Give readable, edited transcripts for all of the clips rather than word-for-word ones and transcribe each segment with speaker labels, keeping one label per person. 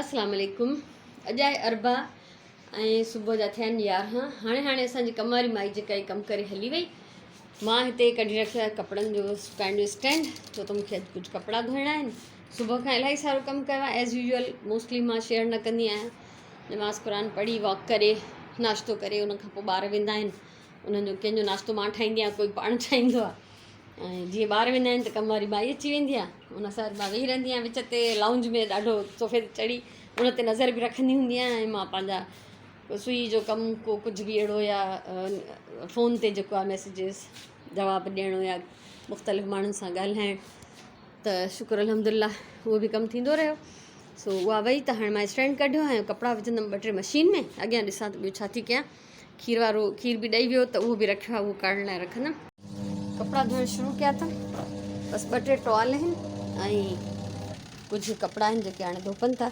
Speaker 1: اسلام عليڪم اڄ آهي اربع ۽ صبح جا ٿيا آهن 11. هاڻي هاڻي اسان جي ڪم واري مائي جيڪا هي ڪم ڪري هلي وئي. مان هتي ڪڍي رکيو آهي ڪپڙن جو سڪائڻ جو اسٽينڊ، ڇو ته مونکي اڄ ڪجهه ڪپڙا ڌوئڻا آهن. صبح کان الاهي سارو ڪم ڪيو آهي، ايز يوزول موسٽلي مان شيئر نه ڪندي آهيان. نماز قرآن پڙهي واڪ ڪري ناشتو ڪري ان کان پوء ٻار ويندا آهن، انهن جو ڪنهن جو ناشتو مان ٺاهيندي آهيان، ڪوئي پاڻ ٺاهيندو آهي. ۽ جيئن ٻار ويندا آهن ته ڪم واري مائي اچي ويندي آهي، ان سان مان ويهي رهندي آهيان وچ تي لائونج ۾ ڏاڍو صوفي تي چڙهي ان تي نظر به رکندي هوندي آهيان ۽ مان پنهنجا سئي جو ڪم ڪو ڪجهه به اهڙو يا فون تي جيڪو آهي ميسيجز جواب ڏيڻو يا مختلف ماڻهن سان ڳالهائڻ ته شڪر الحمد لله اهو به ڪم ٿيندو رهيو. سو اها وئي ته هاڻي مان اسٽينڊ ڪڍيو ۽ ڪپڙا وجهندم ٻه ٽي مشين ۾ اڳيان ڏسان ته ٻيو ڇا ٿي ڪيان. کير وارو کير به ڏئي ويو ته اهو به رکيو آهي اهو ڪاڙهڻ لاء رکندم. ڪپڙا ڌوئڻ شروع ڪيا اٿم، بس ٻه ٽي ٽوال آهن ۽ ڪجهه ڪپڙا آهن جيڪي هاڻي ڌوپن ٿا.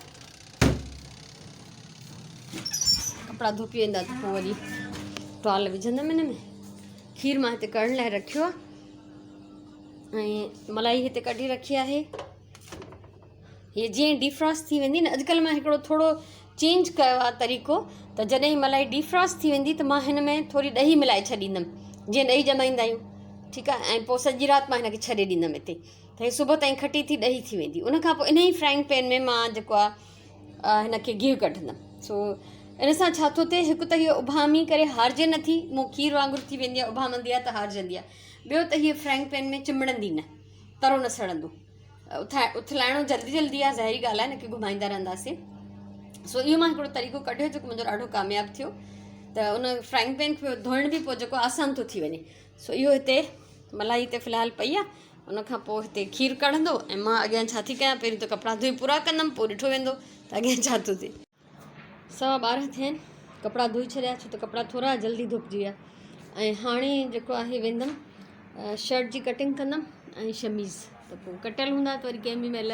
Speaker 1: ڪپڙا ڌوپي ويندا ته پوء وري ٽوال وجهندم هن ۾. کير مان هتي ڪڙهڻ لاء رکيو آهي ۽ ملائي هتي ڪڍي رکي آهي. هي جيئن ڊيفراسٽ ٿي ويندي نه، اڄڪلهه مان هڪڙو ٿورو چينج ڪيو آهي طريقو ته جڏهن ملائي ڊيفراسٽ ٿي ويندي ته مان هن ۾ ٿوري ڏهي ملائي ڇڏيندم، جيئن ڏهي ڄمائيندا آهيون، ٺيڪ آهي، ۽ پوء سڄي رات مان هن کي ڇڏي ڏيندم هتي ته هي صبح تائين کٽي ٿي ڏهي ٿي ويندي. ان کان پوء ان ئي فرائنگ پين ۾ مان جيڪو آهي هن کي گيهه ڪڍندم. سو ان سان ڇا ٿو ٿئي، هڪ ته هيء اڀامي ڪري هارجي نٿي، مون کير وانگر ٿي ويندي آهي، اڀامندي آهي ته هارجندي آهي. ٻيو ته هيء فرائنگ پين ۾ چنبڙندي نه، ترو نه سڙندو. اٿلائڻو جلدي جلدي آهي، ظاهري ڳالهه آهي هن کي گهمائيندا رهنداسين. سو اهو مان هڪڙو طريقو ڪڍيو جيڪو منهنجو ڏاڍو ڪامياب ٿيو ته ان فرائنگ پين کي ڌوئڻ به پوء جيڪو آسان ٿو ٿي وڃي. سو اهو هتي ملائي هتي في الحال پئي آهي، ان کان پوء هتي کير ڪڙهندو ۽ مان اڳيان ڇا ٿي ڪيان، پهريون ته ڪپڙا ڌوئي پورا ڪندم پوء ڏٺو ويندو ته اڳيان ڇا ٿو ٿئي. 12:15 ٿيا آهن، ڪپڙا ڌوئي ڇڏيا ڇو ته ڪپڙا ٿورا جلدي ڌوپجي ويا ۽ هاڻي جيڪو آهي ويندم شرٽ جي ڪٽنگ ڪندم ۽ شميز ته پوء ڪٽيل هوندا ته وري ڪنهن به مهل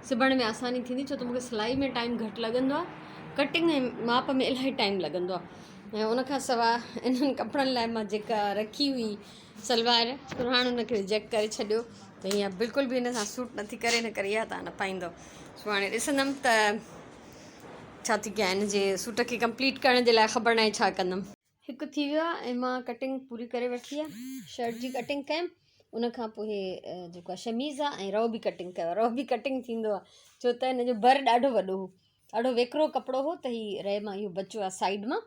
Speaker 1: سبڻ ۾ آساني ٿيندي ڇو ته مونکي سلائي ۾ ٽائيم گهٽ لڳندو آهي، ڪٽنگ ۽ ماپ ۾ الاهي ٽائيم لڳندو آهي ۽ ان کان سواء انهن ڪپڙن لاء مان جيڪا رکي هئي سلوار سرهاڻ ان کي ريجيڪٽ ڪري ڇڏيو ته اها بلڪل به هن سان سوٽ نٿي ڪري ان ڪري اها تان نه پائيندو. سو هاڻي ڏسندم ته ڇا ٿي ڪيان، هن جي سوٽ کي ڪمپليٽ ڪرڻ جي لاء خبر ناهي ڇا ڪندم. هڪ ٿي ويو آهي ۽ مان ڪٽنگ پوري ڪري وٺي آهي، شرٽ جي ڪٽنگ ڪيم، ان کان پوء هي جيڪو آهي شميز آهي ۽ رئو به ڪٽنگ ڪيو آهي. رئو به ڪٽنگ ٿيندو آهي ڇو ته هن جو بر ڏاڍو وڏو هو، ڏاڍو ويڪرو ڪپڙو هو ته هي رئي مان اهو بچيو آهي سائيڊ مان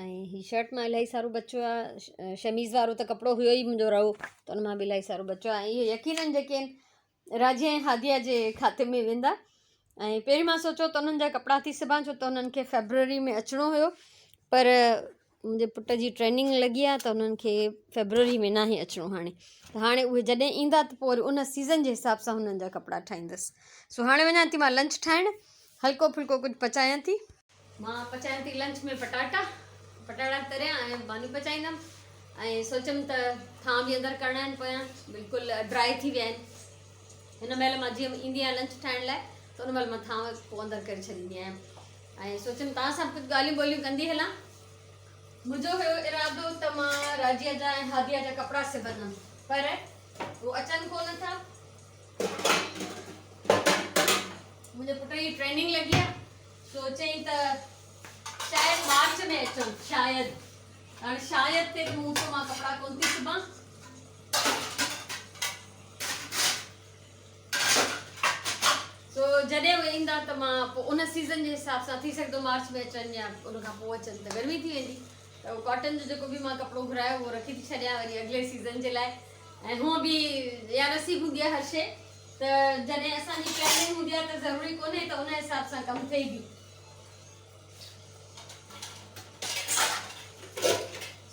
Speaker 1: ۽ هي شرٽ مان الاهي سارو بچيو آهي. شميز وارو ته ڪپڙو هيو ئي منهنجو رئو ته ان مان به الاهي سارو بچيو آهي ۽ اهي يقينن جيڪي آهن راجيا ۽ هاديا جي کاتي ۾ ويندا ۽ پهرين مان سوچيو ته انهن جا ڪپڙا ٿي سبان ڇو ته انهن کي فيبروري ۾ اچڻو هيو پر منهنجي پٽ جي ٽريننگ لڳي آهي ته انهن کي فيبروري ۾ ناهي اچڻو هاڻي ته هاڻي اهي جڏهن ايندا ته پوء وري ان سيزن جي حساب سان انهن جا ڪپڙا ٺاهيندس. سو هاڻي وڃان ٿي مان لنچ ٺاهڻ، هلڪو ڦلڪو ڪجهه پچايان ٿي. مان پچايان ٿي لنچ ۾ پٽاٽا، پٽاٽا تريان ۽ ماني پچائيندم ۽ سوچيم ته ٿانء به اندر ڪرڻا آهن پويان بلڪل ڊرائي ٿي ويا آهن. هن مهل مان جيئن ايندي آهيان لنچ ٺاهڻ لاء ته ان مهل مان ٿانء پوء اندر ڪري ڇڏيندي آهيان ۽ سوچيم توهان سان به ڪجهه ڳالهيون ٻولهيون ڪندي هلان. منهنجو هيو ارادو ته مان راجيا جا ۽ هاديا جا ڪپڙا سبندم پر هو اچن ڪونه ٿا. منهنجي پٽ جي ٽريننگ لڳي آهي سو چئين ته شايد مارچ ۾ اچان، شايد هاڻي شايد تي مون تو مان ڪپڙا ڪون ٿي سبان. سو جڏهن اهي ايندا ته مان پوء ان سيزن جي حساب سان ٿي سگهندو مارچ ۾ اچن يا ان کان پوء اچن ته گرمي ٿي ويندي ته اهو ڪاٽن جو جيڪو به مان ڪپڙو گهرايو اهو رکي ٿي ڇڏيان وري اڳلي سيزن جي لاء. ۽ هونء به اها نصيب هوندي آهي هر شيء ته جڏهن اسان جي پلاننگ هوندي آهي ته ضروري ڪونهي ته ان حساب سان ڪم ٿئي به.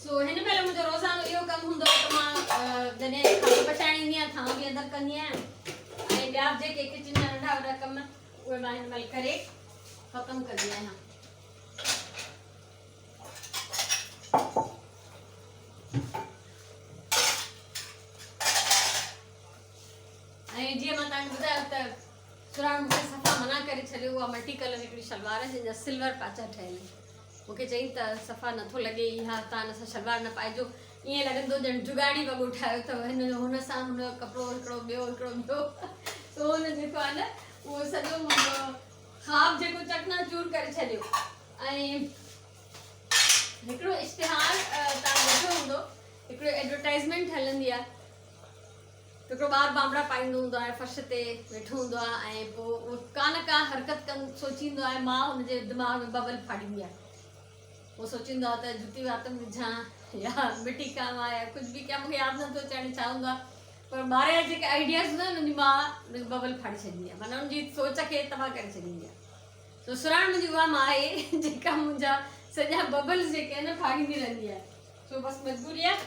Speaker 1: سو هن مهل منهنجو روزانو اهو ڪم هوندو آهي ته مان جڏهن کاڌو پچائڻ ايندي آهيان ٿانو به اندر ڪندي آهيان ۽ ٻيا به جيڪي ڪچن جا ننڍا وڏا ڪم اهي مان هن مهل ڪري ختم ڪندي آهيان. ۽ جيئن مان توهان کي ٻڌايو ته سراڻ مون کي صفا منع ڪري ڇڏيو. اها ملٽي ڪلر هڪڙي شلوار آهي جنهن جا سلور پاچا ٺهيل آهن. مون کي چيائين ته صفا نٿو لڳي اها، توهان هن سان شلوار نه پائجو، ائين لڳندو ڄڻ جگاڙي وڳو ٺاهيو اٿو. هن جو هن سان هن جو ڪپڙو هڪڙو ٻيو هڪڙو ٻيو. سو هن جيڪو آهي نه اهو سڄو منهنجو خواب جيڪو چڪ چور ڪري ڇڏيو. ۽ هڪڙو اشتهار توهان ڏٺو هوندو، هڪڙو ايڊورٽائزمينٽ هلندي آهي، هڪڙو ٻار بانبڙا پائيندو هوندو آهي، فرش تي ويٺو هوندو آهي ۽ پوء اهو ڪا نه ڪا حرڪت ڪن سوچيندو آهي، ماء هن جي دماغ ۾ ببل ڦاڙيندي آهي. پوء سوچيندو آهي ته جتي وات ۾ وجهان يا مٽي کاوان يا ڪجهه به ڪيان، مون کي ياد نٿو اچي هاڻي ڇا هوندو آهي، پر ٻار جا جيڪي آئيڊياز هوندا آهن ان جي ماء ان کي ببل ڦاڙي ڇڏيندي آهي، معنيٰ ان جي سوچ کي تباهه ڪري ڇڏيندي آهي. سو سراڻ منهنجي اها ماء آهي جيڪا منهنجا سڄا ببلز جيڪي آهن ڦاڙيندي رهندي آهي. سو بس مجبوري آهي.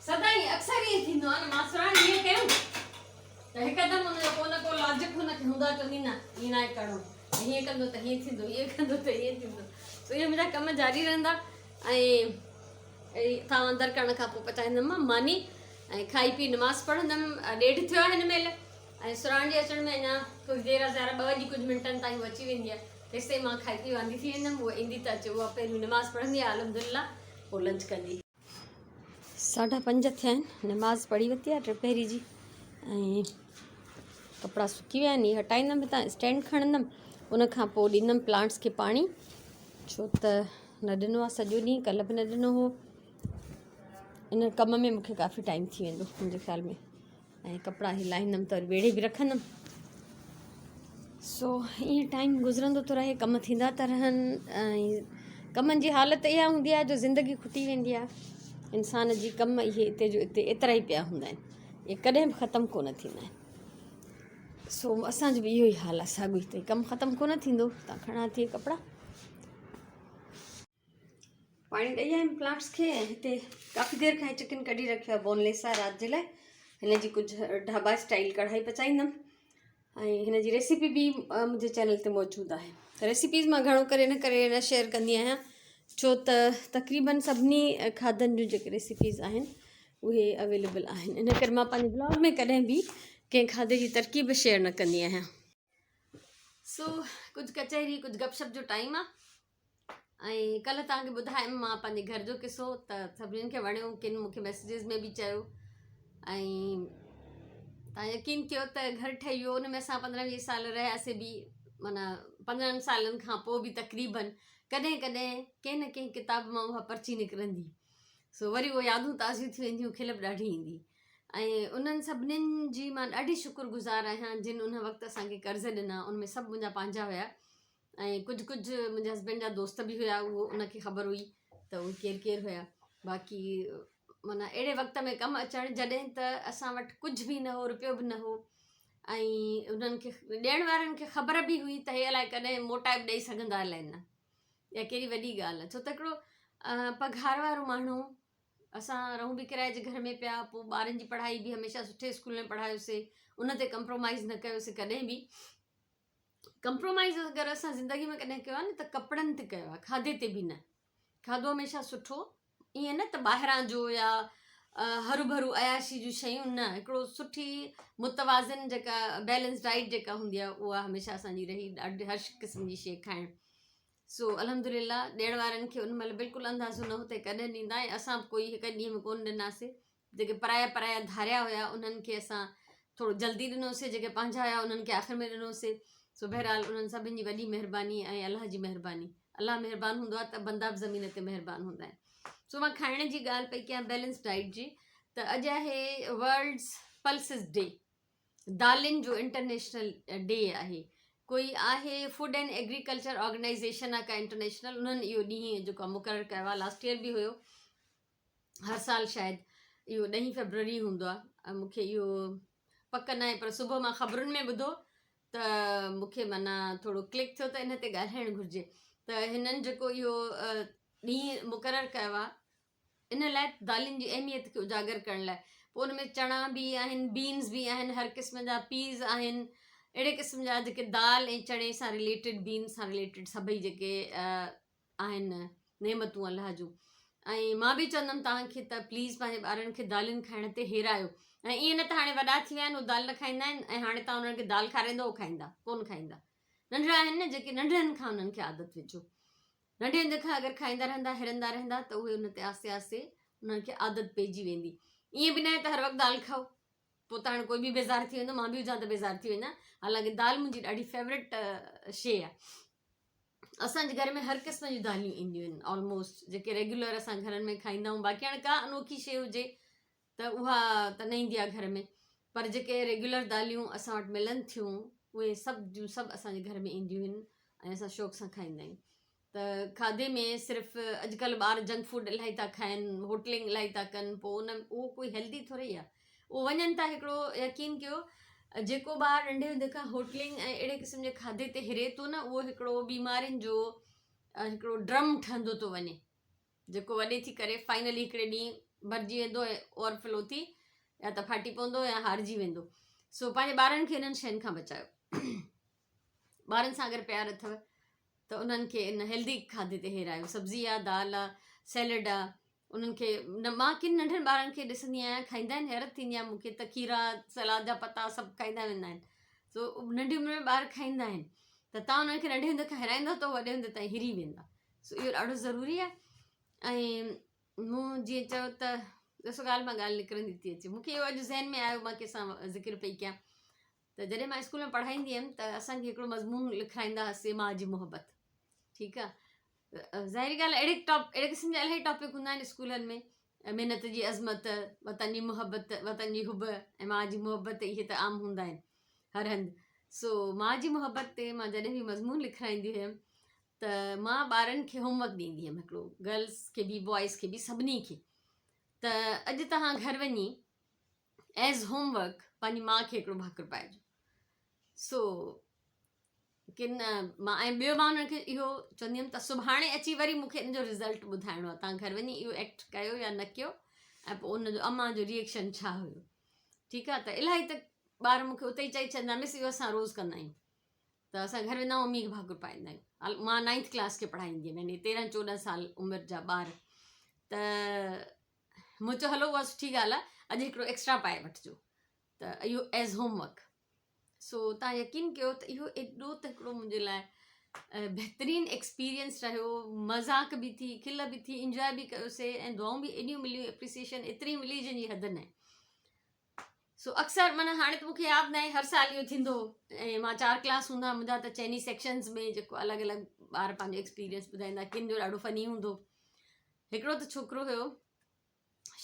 Speaker 1: سدائين اڪثر ائين ٿيندو آهي نه، مان سراڻ ائين ڪيم ته هڪدم ان جو ڪو نه ڪو لاجڪ هن کي هوندو آهي، چوندي نه ائين ناهي ڪرڻو، هيئن ڪندو ته هيئن ٿيندو، هيئن ڪندو ته هيئن ٿيندو. سو اهي منهنجا ڪم جاري رهندا ۽ ٿانو اندر ڪرڻ کان پوء پچائيندم مان ماني ۽ کائي پي نماز پڙهندم. ڏيڍ ٿيو آهي هن مهل ۽ سراڻ جي اچڻ ۾ اڃا ٿوري دير آهي، ظاهر 2 وڄي ڪجهه منٽن تائين هوء اچي ويندي آهي، تيستائين مان کائي پي واندي ٿي ويندم. هوء ايندي ته اچي اها پهريون نماز پڙهندي آهي الحمدلله، پوء لنچ ڪندي. ساڍا پنج ٿيا آهن، نماز پڙهي ورتي آهي ٽپهري جي ۽ ڪپڙا سڪي ويا آهن، هي هٽائيندم هتان اسٽينڊ کڻندم، ان کان پوء ڏيندم پلانٽس کي پاڻي، ڇو ته نه ڏنو آهي سڄو ڏينهن، ڪلهه به نه ڏنو هو. ان ڪم ۾ مونکي ڪافي ٽائيم ٿي ويندو منهنجي خيال ۾. ۽ ڪپڙا هي لاهيندم ته وري ويڙهي به رکندم. سو ائين ٽائيم گذرندو ٿو رهي، ڪم ٿيندا ٿا رهن ۽ ڪمن جي حالت اها هوندي آهي جو زندگي کٽي ويندي آهي انسان جي. ڪم اهي اتي جو اتي ايترا ئي پيا هوندا آهن، اهي ڪڏهن به ختم ڪونه ٿيندا آهن. سو اسانجو به اهو ئي حال آهي، ساڳيو ئي ته ڪم ختم ڪونه ٿيندو. تان کڻان ٿي ڪپڙا، پاڻي ڏئي آيم پلانٽس کي ۽ هتي ڪافي دير کان چڪن ڪڍي رکيو آهي بون ليس آهي رات جي لاء. هن جي ڪجهه ڍابا اسٽائل ڪڙهائي پچائيندم ۽ هن جي ريسيپي به منهنجي چينل تي موجود آهي. ريسيپيز مان گهڻو ڪري ان ڪري نه شيئر ڪندي آهيان ڇو ته تقريبن سڀني کاڌن جون جيڪي ريسيپيز آهن اهي اويليبل آهن، ان ڪري مان پنهنجي بلاگ ۾ ڪڏهن به ڪنهن کاڌي جي ترڪيب شيئر نه ڪندي آهيان. سو ڪجهه ڪچهري ڪجهه گپ شپ جو ٽائيم آهي ۽ ڪلهه توهان کي ٻڌايم مان پنهنجي گهر جو قصو ته سڀنين کي وڻيو، ڪن مون کي ميسيجز ۾ به چيو ۽ توهان يقين ڪيو ته گهر ٺهي ويو، ان ۾ اسان 15 20 سال رهياسي به، معنيٰ 15 سالن کان پوء به تقريبن ڪڏهن ڪڏهن ڪنهن نه ڪنهن ڪتاب مان اها پرچي نڪرندي، سو وري اهي يادون تازيون ٿي وينديون، کل به ڏاڍي ايندي ۽ انهن سڀنين جي مان ڏاڍي شڪر گذار آهيان جن ان وقت اسان کي قرض ڏنا، ان ۾ سڀ منهنجا پنهنجا هيا ۽ ڪجهه ڪجهه منهنجي هسبينڊ جا دوست به هيا، اهو ان کي خبر هئي ته اهي ڪير ڪير هيا. باقي معنيٰ اهڙي وقت ۾ ڪم اچڻ جڏهن ته اسان وٽ ڪجهه به نه هو، روپيو به نه هو ۽ انهن کي ڏيڻ وارن کي خبر به هئي ته هي الائي ڪڏهن موٽائي به ڏئي سگهندا الائي نه، يا ڪهڙي وڏي ڳالهه آهي، ڇو ته هڪڙو پگهار وارو ماڻهو، اسان رهون به ڪرائي جي گهر ۾ پيا، پوء ٻارن جي پڙهائي به هميشه سٺي اسڪول ۾ پڙهايوسي، ان تي ڪمپرومائز نه ڪيوسي ڪڏهن به. ڪمپرومائز اگر اسان زندگي ۾ ڪڏهن ڪيو آهي نه ته ڪپڙن تي ڪيو آهي، کاڌي تي به نه. کاڌو هميشه سٺو، ائين نه ته ٻاهران جو يا هروڀرو عياشي جون شيون نه، هڪڙو سٺي متوازن جيڪا بيلنس ڊائيٽ جيڪا هوندي آهي اها هميشه اسان جي رهي، ڏاڍي هر قسم جي شيء کائڻ. سو الحمد لله ڏيڻ وارن کي ان مهل بلڪل اندازو نه هو ته ڪڏهن ڏيندا ۽ اسان به ڪوئي هڪ ڏينهن ۾ ڪونه ڏناسي، جيڪي پرايا پرايا ڌاريا هيا انهن کي اسان ٿورو جلدي ڏنوسي، جيڪي پنهنجا هيا انهن کي آخر ۾ ڏنوسي. سو بهرحال انهن سڀني جي وڏي مهرباني ۽ الله جي مهرباني. الله مهربان هوندو آهي ته بندا به زمين تي مهربان هوندا آهن. سو مان کائڻ جي ڳالهه پئي ڪيان بيلنس ڊائيٽ جي، ته اڄ آهي ورلڊز پلسز ڊي، دالين جو انٽرنيشنل ڊي آهي. ڪوئي آهي فوڊ اينڊ ايگريڪلچر آرگنائيزيشن آهي ڪا انٽرنيشنل، انهن اهو ڏينهن جيڪو مقرر ڪيو آهي، لاسٽ ايئر به هيو، هر سال شايد اهو ڏهين فيبروري هوندو آهي، مون کي اهو پڪ ناهي پر صبح مان خبرن ۾ ٻڌو ته مون کي معنيٰ ٿورو ڪلڪ ٿيو ته ان تي ڳالهائڻ گهرجي. ته هنن جيڪو اهو ڏينهن مقرر ڪيو آهي ان لاء دالين جي اهميت کي اجاگر ڪرڻ لاء، پوء ان ۾ چڻا به آهن، بينز به آهن، هر قسم جا پيز آهن، اهڙي قسم جا جيڪي دال ۽ چڻي سان رليٽيڊ، بينز سان رليٽيڊ سڀئي جيڪي آهن نعمتون الله جون. ۽ مان به چوندم توهان کي ته پليز پنهنجي ٻارن کي دالين کائڻ تي هيرايو، ۽ ائين نه ته هاڻي وڏا ٿي ويا آهن اهي دال نه کائيندا آهن ۽ هاڻي توهان انهن کي دال کارائيندو اهو کائيندا ڪونه کائيندا. ننڍڙا آهن نه جيڪي، ننڍڙن کان انهن کي عادت وجهو، ننڍي هوندي کان اگر کائيندا رهندا هرندا رهندا ته اهي ان تي آهستي آهستي انهن کي عادت پئجي ويندي. ائين به ناهي ته هر وقت دال کائو، پوء ته هاڻي ڪوئي به بيزار ٿي ويندو، مان به هجان ته بيزار ٿي وڃان. حالانڪه دال منهنجي ڏاڍي فيورٽ شيء آهي. اسان جي گهر ۾ هر قسم جون داليون اينديون آهن آلموسٽ جيڪي ريگيولر اسان گهرن ۾ کائيندا آهيون. باقي هاڻي ڪا انوکي شيء هجي ته اها ته نه ايندي آهي گهر ۾ پر جيڪي ريگيولر داليون اسان وٽ ملن ٿيون اهي سڀ جون سڀ اسان جي گهر ۾ اينديون آهن ۽ اسان شوق سان کائيندا آهيون. ته کاڌي ۾ صرف اڄڪلهه ٻار جنڪ فوڊ الاهي ٿا کائن، هوٽلنگ الاهي ٿا ڪن، پوء ان اهو ڪوئي هيلدي ٿوري آهي. اهو وڃن ٿا هڪڙو يقين ڪيو جيڪو ٻار ننڍي هوندي کان هوٽلنگ ۽ اهڙي قسم جي کاڌي تي هري ٿو نه اهو هڪڙو بيمارين جو هڪڙو ڊرم ٺهندو ٿو وڃي جيڪو وڏي ٿي ڪري فائنلي هڪڙي ڏينهن ڀرجي ويندو ۽ اوور فلو ٿي يا ته ڦاٽي پوندو يا هارجي ويندو. سو پنهنجي ٻارن کي انهن شين کان بچايو. ٻارن سان اگر پيار اٿو ته انهن کي ان هيلدي کاڌي تي هيرايو. سبزي آ، دال آ، سيلڊ آ، انهن کي مان ڪن ننڍن ٻارن کي ڏسندي آهيان کائيندا آهن، حيرت ٿيندي آهي مون کي ته کيرا، سلاد جا پتا سڀ کائيندا ويندا آهن. سو ننڍي عمر ۾ ٻار کائيندا آهن ته تان انهن کي ننڍي هوندي کان هيرائيندو ته وڏي هوندي تائين هري ويندا. سو اهو ڏاڍو ضروري آهي. ۽ مون جيئن چيو ته ڏسو ڳالهه مان ڳالهه نڪرندي ٿي اچي، مون کي اهو اڄ ذهن ۾ آيو مان ڪنهن سان ذڪر پئي ڪيان ته جڏهن مان اسڪول ۾ پڙهائيندي هيم ته اسان کي هڪڙو مضمون لکرائيندا هئاسين ماء جي محبت. ٺيڪ آ، ظاهري ڳالهه اهڙي ٽاپ اهڙي قسم جا الاهي ٽاپڪ هوندا آهن اسڪولن ۾، محنت جي عظمت، وطن جي محبت، وطن جي حب ۽ ماء جي محبت، اهي ته عام هوندا آهن هر هنڌ. سو ماء جي محبت تي مان جڏهن به مضمون لکرائيندي هيم ته مان ٻارن کي هوم ورڪ ڏيندي هيم هڪڙو، گرلس کي به بوائز کي به سڀني کي، ته اڄ توهان گهر وڃي ايز هوم ورڪ پنهنجي ماء کي هڪڙو ڀاڪر پائجو. سو ڪن مان ۽ ٻيو مان انهن کي اهو چوندي هيم ته سڀاڻي اچي وري مون کي ان جو رزلٽ ٻڌائڻو آهي، توهان گهر وڃي اهو ايڪٽ ڪيو يا نه ڪيو ۽ پوء ان جو امان جو ريئيڪشن ڇا هيو. ٺيڪ آهي، ته الاهي ته ٻار مون کي اتي ئي چئي ڇڏيندا مس اهو اسان روز ڪندا آهيون، ته اسان گهر ويندا آهيون امي کي ڀاڪر پائيندا آهيون. مان نائنٿ ڪلاس کي پڙهائيندي هيم يعني تيرهن چوڏهن سال عمر جا ٻار، ته مون چيو هلو اها سٺي ڳالهه آهي اڄ هڪڙو ايڪسٽرا پائي وٺجو ته اهو ايز هوم ورڪ. سو تان يقين ڪيو ته اهو ايڏو ته هڪڙو منهنجي لاء بهترين ايڪسپيرينس رهيو، مذاق به ٿي، کل به ٿي، انجواء به ڪيوسي ۽ دعائون به ايڏيون مليون، اپريسيشن ايتري ملي جنهن جي حد ناهي. سو اڪثر معنيٰ هاڻي ته مونکي ياد ناهي هر سال اهو ٿيندو هو ۽ مان چار ڪلاس هوندا منهنجا ته چئني سيڪشنز ۾ جيڪو الڳ الڳ ٻار پنهنجو ايڪسپيرينس ٻڌائيندا، ڪن جو ڏاڍو فني هوندو. هڪڙو ته ڇوڪرو هيو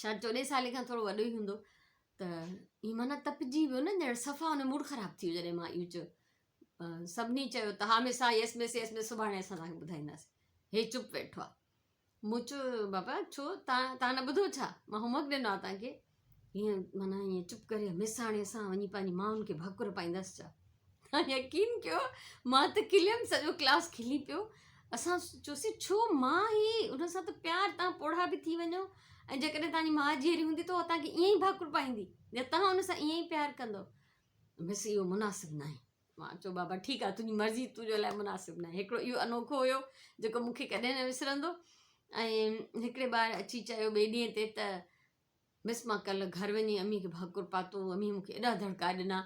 Speaker 1: شايد چوڏهين سالي کان ٿورو وڏو ئي هوندو، ته هي معنيٰ تپجي ويو نه ڄڻ صفا هن موڊ خراب ٿي ويو. جڏهن مان اهو چيو سڀني چيو ته ها مس ها يس مس يس مس سڀاڻي اسان توهان کي ٻڌائينداسين. هي چپ ويٺو آهي. مون چيو بابا ڇو تان نه ٻڌو ڇا، مان هوم ورڪ ڏنو آهي توهان کي. هيئن معنيٰ ائين چپ ڪري مس هاڻي اسان وڃي پنهنجي مائن کي ڀاڪر پائينداسين ڇا. تان يقين ڪيو مان ته کليم، سڄو ڪلاس کلي پيو. اسان چيوسين ڇو ماء هي ان سان ته پيار، تان پوڙها به ٿي وڃو ۽ جيڪڏهن تان جي ماء جيئري هوندي ته اها تان کي ائين ئي ڀاڪر پائيندي يا تان ان سان ائين ئي پيار ڪندو. مس اهو مناسب ناهي. مان چيو بابا ٺيڪ آهي تنهنجي مرضي، تنهنجو لاء مناسب ناهي. هڪڙو اهو انوکو هيو جيڪو مون کي ڪڏهن نه وسرندو. ۽ هڪڙي ٻار اچي چيو ٻئي ڏينهن تي ته مس مان ڪلهه گهر وڃي امي کي ڀاڪر پاتو، امي مون کي ايڏا دڙڪا ڏنا.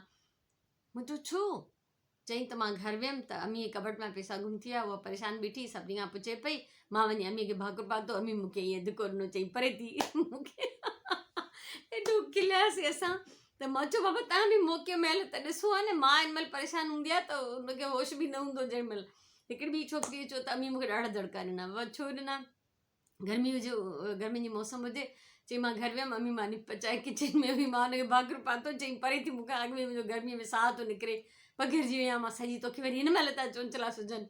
Speaker 1: مون چيو ڇو؟ چيائين ته مان گهر ويم ته امي جي ڪٻٽ مان پيسا گم ٿي ويا، اها پريشان بيٺي سڀني کان پڇي پئي، مان وڃي امي کي ڀاڪر پاتو، امي مون کي ائين ڌڪو ڏنو، چيائين پري ٿي. مون کي ايڏو کلياسين اسان ته مان چيو بابا تان به موقعي مهل ته ڏسو ها نه، ماء ان مهل پريشان هوندي آهي ته ان کي هوش به نه هوندو جنهن مهل. هڪڙي ٻي ڇوڪريء چيو ته امي مون کي ڏاڍا دڙڪا ڏنا. بابا ڇو ڏنا؟ گرمي هجي، گرمين جي موسم هجي، چئي مان گهر ويم امي ماني پچائي ڪچن ۾ هئي، مان هن کي ڀاڪر پاتو، چئي پري ٿي مون کان اڳ ۾ منهنجو گرمي ۾ ساهه ٿو نڪري، پگهرجي وئي آهيان مان سڄي، توکي وري هن مهل ٿا چونچلا سجهن.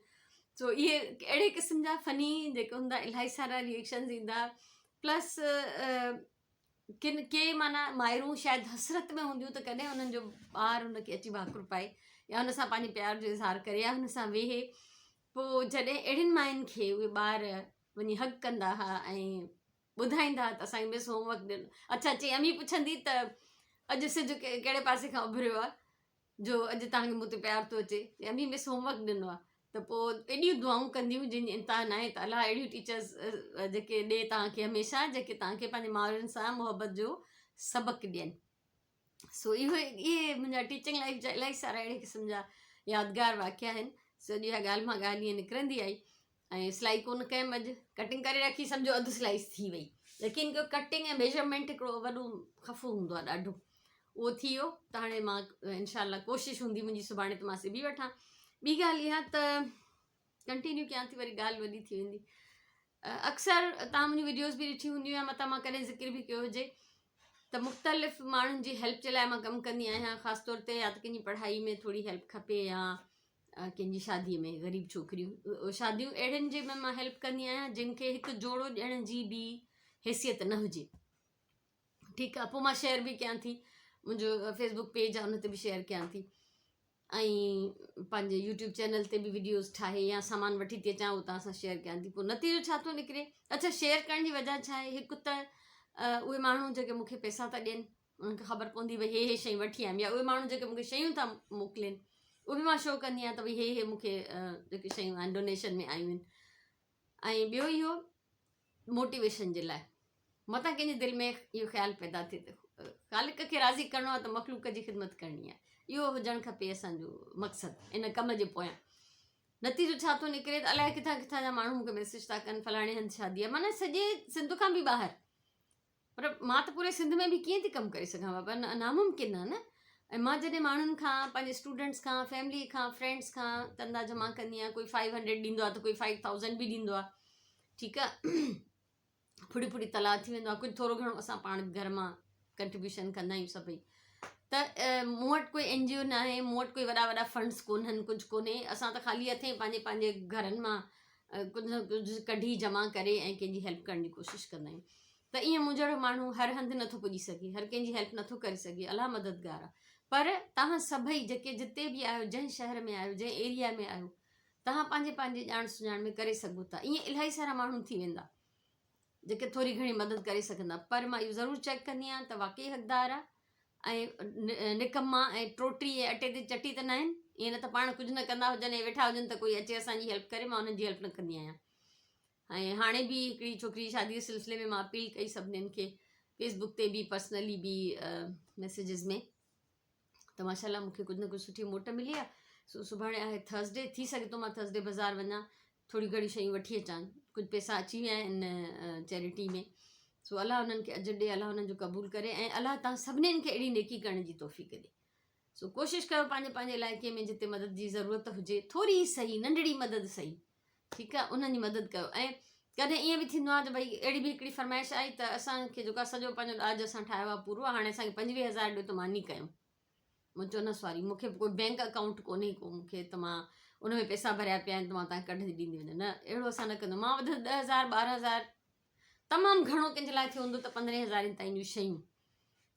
Speaker 1: سو اهي اهڙي قسم جا فني جيڪي هوندا الاهي سارا ريئيڪشنز ايندا. پلس ڪن ڪي معنيٰ مائرون شايد حسرت ۾ هونديون ته ڪڏهن انهن جو ٻار هن کي اچي ڀاڪر پائي يا هن سان پنهنجي پيار جو اظهار ڪري يا هن سان ويهي. پوء جڏهن اهڙين ماين کي اهي ٻار وڃي هگ ڪندا ها ۽ ٻڌائيندا ها ته اسان کي مس هوم ورڪ ڏنو. اڇا چي امي پڇندي ته اڄ سج ڪهڙي پاسي کان اڀريو آهي جو اڄ توهان کي مون تي پيار ٿو اچي؟ چي امي مس هوم ورڪ ڏنو آهي. ته پوء ايڏيون دعائون ڪنديون جن جي انتها ناهي ته الله اهڙيون ٽيچرز جيڪي ڏي توهان کي هميشه جيڪي توهان کي پنهنجي مائرن سان محبت جو سبق ڏين. سو اهو اهي منهنجا ٽيچنگ لائف جا الاهي سارا اهڙي قسم جا يادگار واقعا آهن. سو اڄ اها ڳالهه مان ڳالهه ائين نڪرندي آئي ۽ سلائي ڪونه ڪيم، اڄ ڪٽنگ ڪري رکي سمجهو اڌ سلائي ٿي وئي. يقين ڪيو ڪٽنگ ۽ ميجرمينٽ هڪڙو وڏو خفو هوندو آهي ڏاڍو. اهو ٿي ويو ته هاڻي مان انشاء الله ڪوشش هوندي منهنجي سڀاڻي ته مان سبي وٺان. ٻي ڳالهه اها ته ڪنٽينيو ڪيان ٿي وري ڳالهه وڏي ٿي ويندي. اڪثر تان منهنجون وڊيوز به ڏٺي هونديون يا متان مان ڪڏهن ذڪر به ڪيو هجي ته مختلف ماڻهن جي هيلپ جي لاء مان ڪم ڪندي آهيان خاص طور تي يا ته ڪنهن جي پڙهائي ۾ ٿوري هيلپ کپي يا ڪنهن جي شادي ۾ غريب ڇوڪريون شاديون اهڙين جي ۾ مان هيلپ ڪندي آهيان جن کي هڪ جوڙو ڏيڻ جي به حيثيت نه هجي ٺيڪ آهي پوء مان شيئر به ڪيان ٿي منهنجو فيسبوڪ پيج آهي ان تي به شيئر ڪيان ٿي ۽ پنهنجي يوٽيوب چينل تي به وڊيوز ٺاهي يا سامان وٺي ٿي اچان اهو توهان سان شيئر ڪيان ٿي پوء نتيجو ڇا ٿو نڪري اڇا شيئر ڪرڻ جي وجه ڇا آهي هڪ ته اهي ماڻهو جيڪي مون کي پئسا ٿا ڏين انهن کي خبر پوندي ڀئي هي هي شيون وٺي آيم يا اهي ماڻهو جيڪي مون کي شيون ٿا موڪلين اهي به مان شو ڪندي آهيان ته ڀئي هي هي مون کي جيڪي شيون آهن ڊونيشن ۾ آيون آهن ۽ ٻيو اهو موٽيويشن جي لاء متان ڪنهن جي دل ۾ اهو خيال پيدا ٿئي ته خالق کي راضي ڪرڻو آهي ته مخلوق جي خدمت ڪرڻي آهي اهو هجڻ کپي اسانجو مقصد ان ڪم جي پويان نتيجو ڇا ٿو نڪري ته الائي ڪٿان ڪٿان جا ماڻهو مونکي ميسج ٿا ڪن فلاڻي هنڌ شادي آهي معنيٰ سڄي سنڌ کان به ٻاهر پر مان ته پوري سنڌ ۾ به ڪيئن ٿي ڪم ڪري سگهان بابا ناممڪن آهي نه ۽ مان جڏهن ماڻهن کان پنهنجي اسٽوڊنٽس کان فيملي کان فرينڊس کان چندا جمع ڪندي آهيان ڪوئي فائيو هنڊريڊ ڏيندو آهي ته ڪوئي فائيو ٿائوزنڊ به ڏيندو آهي ٺيڪ آ ڦڙي ڦڙي تلاء ٿي ويندو آ ڪجهه ٿورو گهڻو اسان پاڻ به گهر مان ڪنٽريبيوشن ڪندا آهيون سڀئي ته مون وٽ ڪوئي اين جي او نه آهي مون وٽ ڪوئي وڏا وڏا فنڊس ڪونهن ڪجهه ڪونهي اسان ته خالي هٿين پنهنجي پنهنجي گهرن مان ڪجهه نه ڪجهه ڪڍي جمع ڪري ۽ ڪنهن جي هيلپ ڪرڻ جي ڪوشش ڪندا آهيون ته ائين مون جهڙو ماڻهو هر هنڌ نٿو پڄي سگهي هر ڪنهن جي هيلپ نٿو ڪري سگهي الله مددگار آ پر توهان سڀئي جيڪي جتي به آهيو جنهن شهر ۾ آهيو جنهن ايريا ۾ آهيو توهان پنهنجي پنهنجي ڄاڻ سڃاڻ ۾ ڪري سگهو ٿا ائين الاهي سارا ماڻهو ٿي ويندا جيڪي ٿوري گهڻي مدد ڪري سگهندا پر مان اهو ضرور چيڪ ڪندي آهيان ته واقعي حقدار آهي ۽ نڪما ۽ ٽوٽي ۽ اٽي تي چٽي ته ناهن ائين نه ته پاڻ ڪجهه نه ڪندا هجن ۽ ويٺا هجن ته ڪوئي اچي اسانجي هيلپ ڪري مان انهن جي هيلپ نه ڪندي آهيان ۽ هاڻي به هڪڙي ڇوڪري جي شادي جي سلسلي ۾ مان اپيل ڪئي سڀنين کي فيسبوڪ تي به پرسنلي به ميسيجز ۾ ته ماشاء الله مونکي ڪجهه نه ڪجهه سٺي موٽ ملي آهي سو سڀاڻي آهي ٿرسڊي ٿي سگهي ٿو مان ٿرسڊي بازار وڃان ٿوري گهڻي شيون وٺي اچان ڪجهه پئسا اچي ويا آهن چيرٽي ۾ سو الله انهن کي اجر ڏي الله انهن جو قبول ڪري ۽ الله تان سڀنين کي اهڙي نيڪي ڪرڻ جي توفيق ڏي سو ڪوشش ڪيو پنهنجي پنهنجي علائقي ۾ جتي مدد جي ضرورت هجي ٿوري صحيح ننڍڙي مدد صحيح ٺيڪ آ انهن جي مدد ڪيو ۽ ڪڏهن ائين به ٿيندو آ ته ڀئي اهڙي به هڪڙي فرمائش آئي ته اسان کي جيڪو آ سڄو پنهنجو ڏاج اسان ٺاهيو آ پورو آ هاڻي اسان کي 25 هزار ڏيو ته ماني ڪيون مون چيو نه سواري مون کي ڪوئي بينڪ اڪائونٽ ڪونهي ڪو مون کي ته مان ان ۾ پئسا ڀريا پيا آهن ته مان تان ڪڍي ڏيندي وڃان نه اهڙو اسان نه ڪندو مان وڌ 10 هزار 12 هزار تمام گهڻو ڪنهن جي لاء ٿيو هوندو ته پندرهين هزارين تائين جون شيون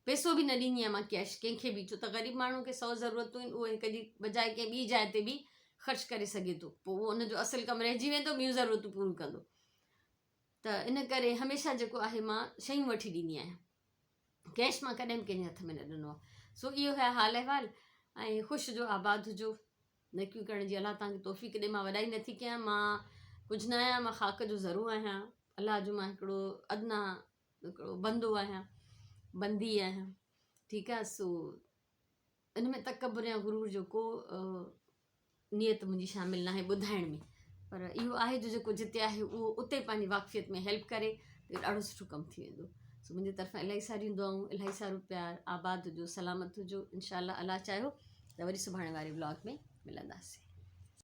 Speaker 1: پئسو به نه ڏيندي آهيان مان ڪيش ڪنهن کي به ڇو ته غريب ماڻهو کي سو ضرورتون آهن اهو هڪ جي بجاء ڪنهن ٻي جاء تي به خرچ ڪري سگهي ٿو پوء اهو ان جو اصل ڪم رهجي ويندو ٻيون ضرورتون پوريون ڪندو ته ان ڪري هميشه جيڪو آهي مان شيون وٺي ڏيندي آهيان ڪيش مان ڪڏهن به ڪنهن جي هٿ ۾ نه ڏنو آهي سو اهو آهي حال احوال ۽ خوش هجو آباد هجو نيڪيون ڪرڻ جي الله توهان کي توفيق ڏي مان وڏائي نٿي ڪيان مان ڪجهه نه آهيان مان خاڪ جو ذرو آهيان الله جو مان هڪڙو ادنا هڪڙو بندو آهيان بندي آهيان ٺيڪ آهي سو ان ۾ تڪبر يا غرور جو ڪو نيت منهنجي شامل ناهي ٻڌائڻ ۾ پر اهو آهي جو جيڪو جتي آهي اهو اتي پنهنجي واقفيت ۾ هيلپ ڪري ته ڏاڍو سٺو ڪم ٿي ويندو سو منهنجي طرفان الاهي ساريون دعائون الاهي سارو پيار آباد هجو سلامت هجو انشاء الله الله چاهيو ته وري سڀاڻي واري ولاگ ۾ ملنداسين.